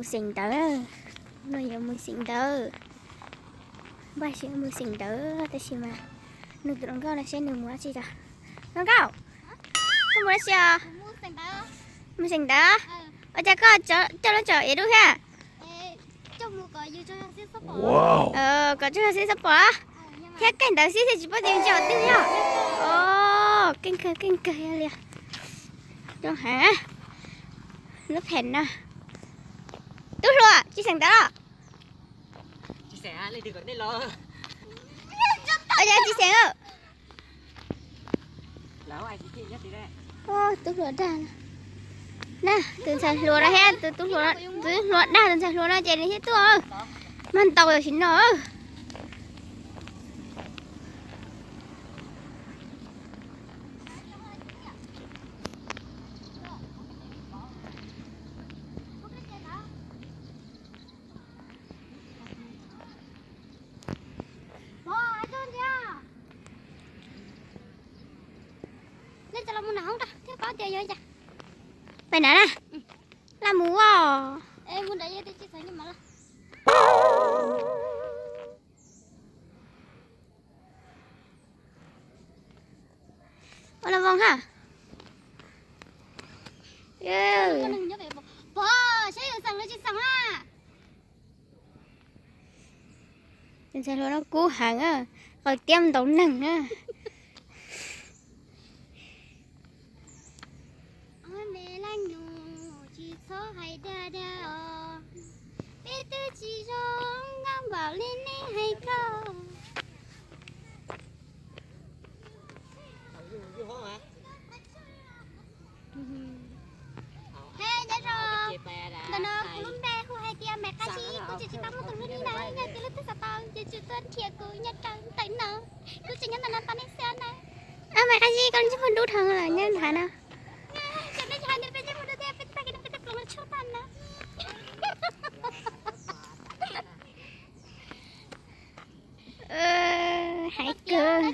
Xeem ntawv, no yuav mus xeem ntawv. Npaj siab mus xeem ntawv tab sis mas nug tus hluas nkauj no seb nws mus dab tsi tso. Hluas nkauj, koj mus dab tsi os? Mus xeem ntawv. Ua cas koj coj lub tsawb ev dub thiab? Kom tsaug zog xwb xab pom. Thiab kawg ntawd xwb thiaj tsis paub tias yog twg yog. Keej kawg keej kawg li. Zoo heev lub phem no. Tub hluas, tsis xeem ntawv los? Tsis xeem. Tub hluas dag na, tus ntxhais hluas no thiab tus tub hluas, tus tub hluas dag tus ntxhais hluas no ces nws thiaj tuaj. Mag ntau tam sim no. Pais nav na? Laj mus as. Ua la voos ha. Tus ntxhais hluas no kub heev, qaws tiab ntaus neeg na. Ob me leej nus tsis txhob hais dag dag os, peb twb tsis zoo nkauj npaum li nej hais koj. He, nyob zoo. Ntawm no kuv lub npe hu hais tias Maiv Qab Zib, kuv tseem tsis tau muaj tus hlub li na, yog tias leej twg xav tau ces tsuas tuaj nrhiav kuv nyob rau ntawm no. Kuv tseem nyob ntawm no tos nej xwb na. Maiv Qab Zib, koj lub ntsej muag dub dhau lawm, nyob nthav no. Ces nej hais tias peb ntsej muag dub thiab peb tag kis no peb tej ploos los tshuaj tag na. Hais kawg.